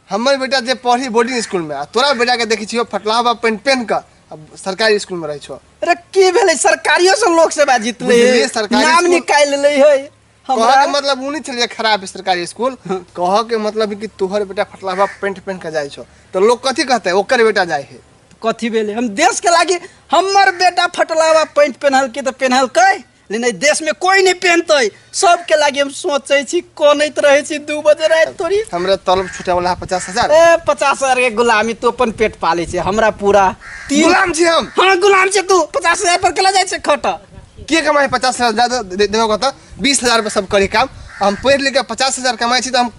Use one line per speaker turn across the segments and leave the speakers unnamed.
हमर बेटा जे पढ़ी बोर्डिंग स्कूल में आ तोरा बेटा के देखै छियो फटलावा पेंट पेन के आ सरकारी स्कूल में रहै छो।
अरे की भेलै, सरकारियो से लोक सेवा जीतलै
बुझलियै,
है,
सरकारी
नाम
स्कूल-
निकालि लै है।
कह
हमरा
के मतलब उ नहीं छलै जे खराब है सरकारी स्कूल, कह के मतलब है कि तोहर बेटा फटलावा पेंट पेन के जाइ छो तो लोग कथी कहते, ओकर बेटा जाइ है।
कथी भेलै, हम देश के लागी हमर बेटा फटलावा पेंट पेन्हलकै तऽ पेन्हलकै, लेकिन एहि देश में कोई नहीं पहनतै। सबके लागी हम सोचै छी, कनैत रहै छी 2 बजे राति तोरी।
हमरा तलब छूटे वाला है 50,000।
ए 50,000 के गुलामी, तू अपन पेट पालै छै, हमरा पूरा तीन
गुलाम छी हम।
हाँ गुलाम छै तू। 50,000 पर केला जाइ छै खट
के कमाई 50,000 ज्यादा देबो कत 20,000 पर सब करी काम। हम पढ़ लिख के 50,000 कमाई छी त हम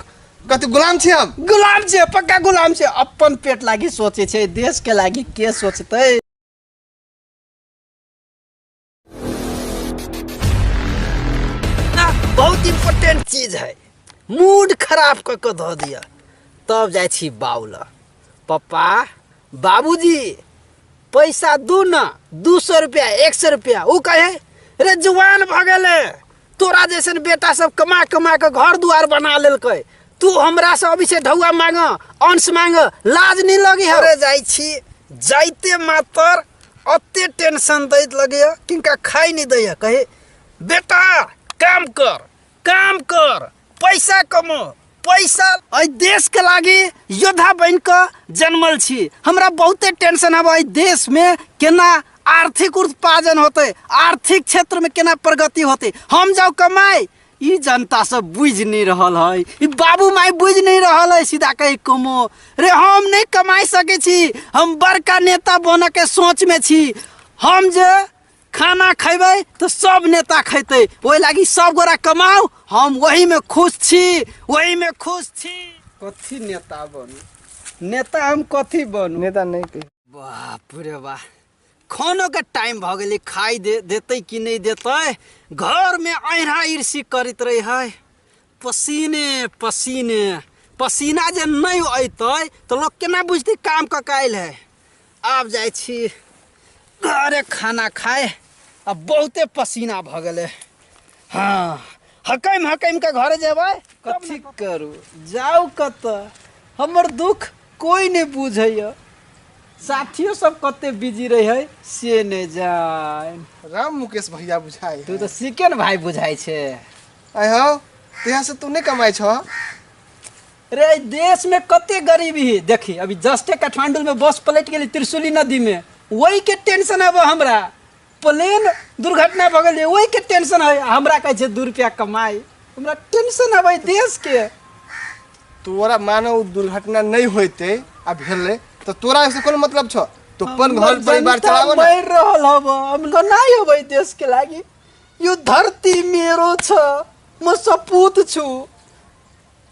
कथी गुलाम छी हम?
गुलाम छै, पक्का गुलाम छै। अपन पेट लागी सोचै छै, देश के लागी के सोचतै? बहुत इम्पोर्टेंट चीज है, मूड खराब कऽ के धऽ दिअ। तब जाइ छी बाउल, पप्पा बाबूजी पैसा दू न, 200 रुपया 100 रुपया। उ कहे रे जुआन भऽ गेलै, तोरा जैसन बेटा सब कमा कमा के घर दुआर बना लेलकै, तू हमरा से अभी से ढौआ मांग, अंश मांग, लाज नहीं लगी है? अरे जाइ छी, जाइते मातर अते टेंशन दैत लगैया किनका खाइ नहीं दैया। कहे बेटा काम कर, काम कर, पैसा कमो, पैसा। एहि देश के लागी योद्धा बन के जन्मल छी। हमरा बहुते टेंशन हब एहि देश में केना आर्थिक उत्पादन होते, आर्थिक क्षेत्र में केना प्रगति होते। हम जाउ कमाए, ई जनता सब बुझि नहीं रहल है, ई बाबू माय बुझि नहीं रहल है। सीधा कही कमो रे, हम नहीं कमाई सकै छी, हम बड़का नेता बन के सोच में छी। हम जे खाना खेबै तो सब नेता खेतै, ओहि लागी सब गोरा कमाओ, हम वही में खुश छी, वही में खुश छी। कथी नेता बनू, नेता हम कथी बनू?
नेता नहीं कही।
बाप रे बाप, खानो के टाइम भऽ गेलै, खाइ दे देतै कि नहि देतै? घरमे अहिरा ईर्षी करैत रहै है, पसीने पसीने पसीना जे नहि अयतै तऽ लोक केना बुझतै काम कऽ के आयल है। आब जाइ छी घरे खाना खाए, आ बहुते पसीना भऽ गेलै। हाँ हकैम हकैम के घरे जेबै, कथी करू, जाउ कतऽ, हमर दुख कोई नहि बुझैया, साथियो सब कते बिजी रहे है से नहि जान।
राम मुकेश भैया बुझाइ
तू तऽ सिकेन भाई बुझाइ छै।
आइ हौ, तहिया से तू नहि कमाइ छह?
रे एहि देश में कते गरीबी है देखी, अभी जस्टे काठमांडू में बस पलट गेली त्रिशूली नदी में, वही के टेंशन अब हमरा। प्लेन दुर्घटना भऽ गेलै, ओहि के टेंशन है हमरा। कहै छै 2 रुपया कमाई, हमरा टेंशन अब देश के।
तोरा मानो उ दुर्घटना नहीं होते आ भेलै तो तोरा से कोन मतलब छौ? तो अपन घर परिवार चलाबो ना।
मरि रहल हब हम, नहीं होबै देश के लागी। यो धरती मेरो छ, म सपूत छु।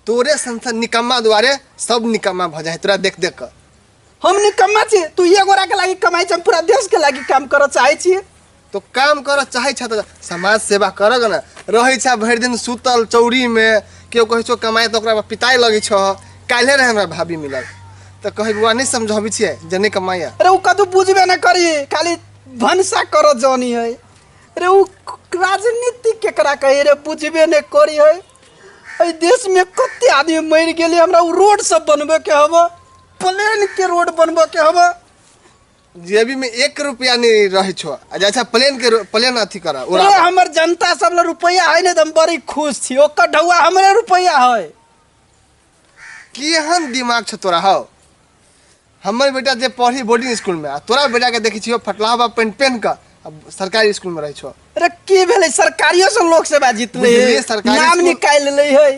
तोरे संसन निकम्मा दुआरे सब निकम्मा भ जाए तोरा देख देख के।
हम निकम्मा छी? तू एगोरा के लागी कमाई छ, हम पूरा देश के लागी काम करऽ चाहै छी।
तो काम करऽ चाहै छ तऽ समाज सेवा करऽ न। रहै छ भरि दिन सुतल चौरी में, केओ कहै छौ कमाए तऽ ओकरा पर पिताई लगै छौ। काल्हे रहे हमरा भाभी मिलल तऽ कहै बौआ नहीं समझाबै छियै जे नहीं कमाइया।
अरे उ कदू बुझबे न करी, खाली भनसा करऽ जानी है। अरे उ राजनीति केकरा कही रे, बुझबे न करी है। एहि देश में कते आदमी मरि गेलै, हमरा उ रोड सब बनबे के हब, प्लेन के रोड बनबे के हब।
जेबी में 1 रुपया नहीं रहे छो आ जाइ छ प्लेन के प्लेन अथी कर
अरे हमर जनता सब ल रुपया है ने त हम बड़ी खुश छी, ओकर ढौआ हमरे रुपया है।
केहन दिमाग छ तोरा हौ? हमर बेटा जे पढ़ी बोर्डिंग स्कूल में आ तोरा बेटा के देखै छियो फटलावा पेंट पेन के आ सरकारी स्कूल में रहै छो।
अरे की भेलै, सरकारियो से लोक सेवा जीतलै,
बुझलियै, सरकारी
नाम
स्कूल-
निकालि लै है।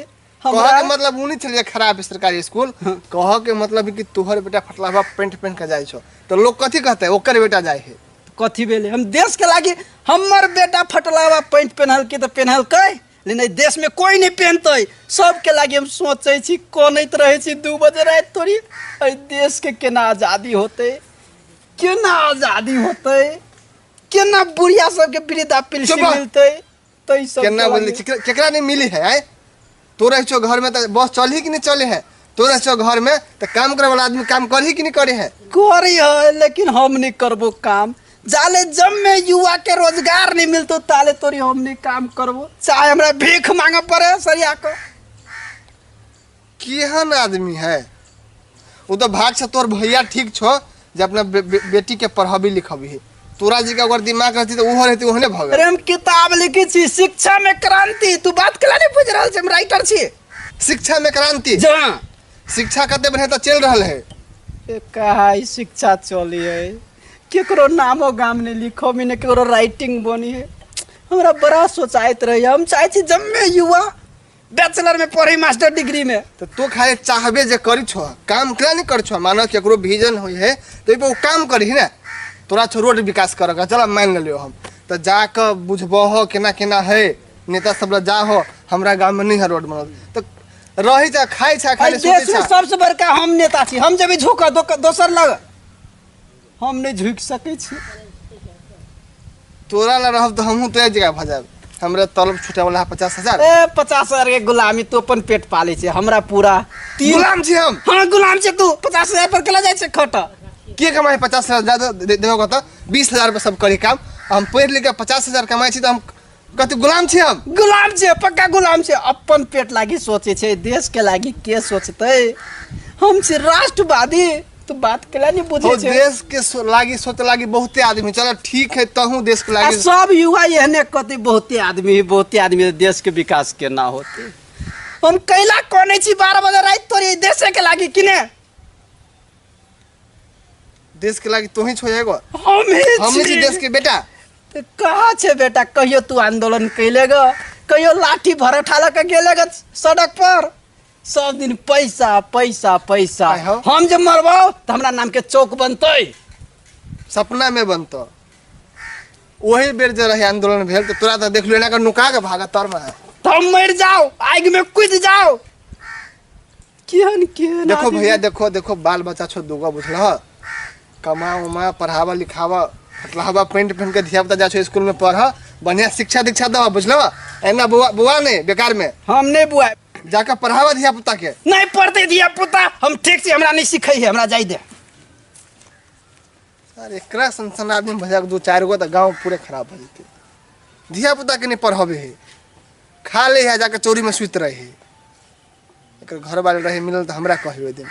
कह के मतलब उ नहीं छलै खराब है सरकारी स्कूल, कह के मतलब है कि तोहर बेटा फटलावा पेंट पेन के जाइ छो तो लोग कथी कहते, ओकर बेटा जाइ है।
कथी भेलै, हम देश के लागी हमर बेटा फटलावा पेंट पेन्हलकै तऽ पेन्हलकै, लेकिन एहि देश में कोई नहीं पहनतै। सबके लागी हम सोचै छी, कनैत रहै छी 2 बजे राति तोरी, एहि देश के केना आजादी होतै, केना आजादी होतै, केना बुढ़िया सबके वृद्धा पेंशन
चुप रह।
मिलतै, तै सब
केना
के
बोलली?
लागी।
केकरा नहीं मिली है? आय तो रह छो घर में तो बस चलही कि नहीं चले है? तो रह छो घर में तो काम करे वाला आदमी काम करही कि नहीं करे है?
करी है, लेकिन हम नहीं करबो काम। जाले जब में युवा के रोजगार नहीं मिलतो ताले तोरी हम नहीं काम करबो, चाहे हमरा भीख मांगे पड़े सरिया को।
केहन आदमी है, उ तो भाग से तोर भैया ठीक छो जे अपना बेटी के पढ़ाबी लिखबी है। तोरा जी के अगर दिमाग रहती तो उहो रहती ओहने भऽ गेल।
अरे हम किताब लिखी छी, शिक्षा में क्रांति। तू बात केला नहीं बुझ रहल छी, हम राइटर छी।
शिक्षा में क्रांति?
जा
शिक्षा कते बढ़िया तो चल रहल है।
ए कहा ई शिक्षा चली है, केकरो नामो गाम नहीं लिखो में, केकरो राइटिंग बनी है। हमरा बड़ा सोचाइत रही, हम चाहे छी जम्मे युवा बैचलर में पढ़ी मास्टर डिग्री में।
तो तू खाली चाहबे जे करी छो, काम केना नहीं कर छो? मानो केकरो विजन होई है तो ओ काम करही ना। तोरा छो रोड विकास कर के, चल मान लेलियो हम तो जाके बुझबहो केना केना है, नेता सब लग जा हो हमरा गांव में नहीं है रोड बनल तो रही छा खाई छा खाली
एहि देश
सुतै
में
छा।
सबसे बड़का हम नेता छी, हम जेबै झुक दोसर लग हम नहीं झुकि सकै छी।
तोरा ला रहब तो हमहूँ तो एक जगह भऽ जायब। हमरा तलब छूटे वाला है 50,000।
ए 50,000 के गुलामी तू अपन पेट पाले छे, हमरा पूरा तीन
गुलाम छी हम।
हाँ गुलाम छे तू। 50,000 पर केला जाय छे खट
के कमाई 50,000 ज्यादा देबो कत 20,000 पर सब करी काम। हम पढ़ लिख के 50,000 कमाई छी तो हम कथी गुलाम छी? हम
गुलाम छे, पक्का गुलाम छे। अपन पेट लागी सोचे छे, देश के लागी के सोचते? हम छी राष्ट्रवादी, तू बात केला नहीं बुझे छे?
देश के लागी सोचे लागी बहुते आदमी। चलो ठीक है तहु देश के लागी।
सब युवा एहने कते बहुते आदमी, बहुते आदमी देश के विकास के ना होते। हम कैला कोने छी 12 बजे रात तोरी देशे के लागी किने?
देश के लागी तू ही छो एगो।
हम ही
हम ही छी देश के बेटा।
तो कहाँ छे बेटा? कहियो तू आंदोलन कैले ग, कहियो लाठी भरठा लऽ के गेले ग सड़क पर? सब दिन पैसा पैसा पैसा। हम जब मरबो तो हमरा नाम के चौक बनतै।
सपना में बनतो। वही बेर जे रहे आंदोलन भेल तो तोरा तो देखलू एना के नुका के भागत तर में।
तो हम मर जाओ, आग में कूद जाओ। केहन केहन
देखो भैया, देखो देखो बाल बच्चा छो दूगो बुझलह, कमा उमा पढ़ावा लिखावा फटलावा पेंट पहन के धिया पुता जा छो स्कूल में पढ़, बढ़िया शिक्षा दीक्षा दवा बुझलह। एना बुआ बुआ नहीं बेकार में।
हम नहीं बुआ,
जाकर पढ़ावा धिया पुता के।
नहीं पढ़ते धिया पुता, हम ठीक से हमरा नहीं सिखै है, हमरा जाय दे।
अरे एकरा सन सन आदमी भजा के 2-4 गो तो गांव पूरे खराब हो जते। धिया पुता के नहीं पढ़ावे है, खा ले है जाकर चोरी में सुत रहे है। एकर घर वाले रहे मिलल तो हमरा कहियो दिन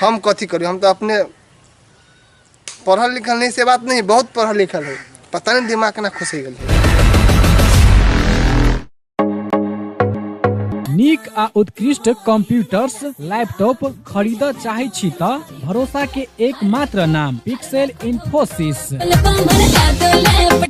हम कथी करी? हम तो अपने पढ़ल लिखल नहीं से बात नहीं, बहुत पढ़ल लिखल है, पता नहीं दिमाग केना खुशी गेल है।
नीक आ उत्कृष्ट कंप्यूटर्स लैपटॉप खरीद चाहे छी त भरोसा के एकमात्र नाम पिक्सेल इन्फोसिस।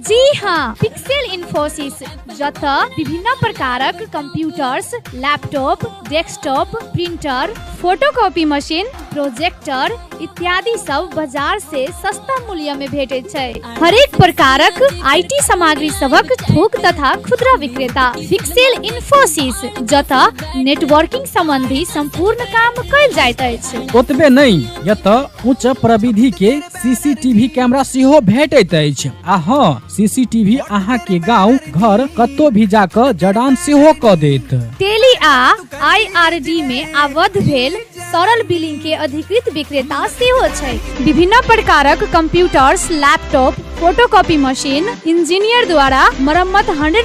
जी हाँ, पिक्सेल इन्फोसिस, जतऽ विभिन्न प्रकारक computers, laptop, desktop, printer, photocopy machine, projector इत्यादि सब बाजार से सस्ता मूल्य में भेटैत छै। हरेक प्रकारक IT सामग्री सबक थोक तथा खुदरा विक्रेता पिक्सेल इन्फोसिस, जतऽ नेटवर्किंग संबंधी संपूर्ण काम कयल जाइत अछि।
ओतबे नहि, एतऽ उच्च प्रविधि के सीसीटीवी कैमरा सेहो भेटैत अछि। आ हाँ, सीसीटीवी अहाँ के गांव घर कतौ भी जाकऽ जड़ान सेहो कऽ देत।
टेली आ आईआरडी में आबद्ध भेल सरल बिलिंग के अधिकृत विक्रेता सेहो छै। विभिन्न प्रकारक computers, laptop, photocopy machine, engineer द्वारा मरम्मत 100%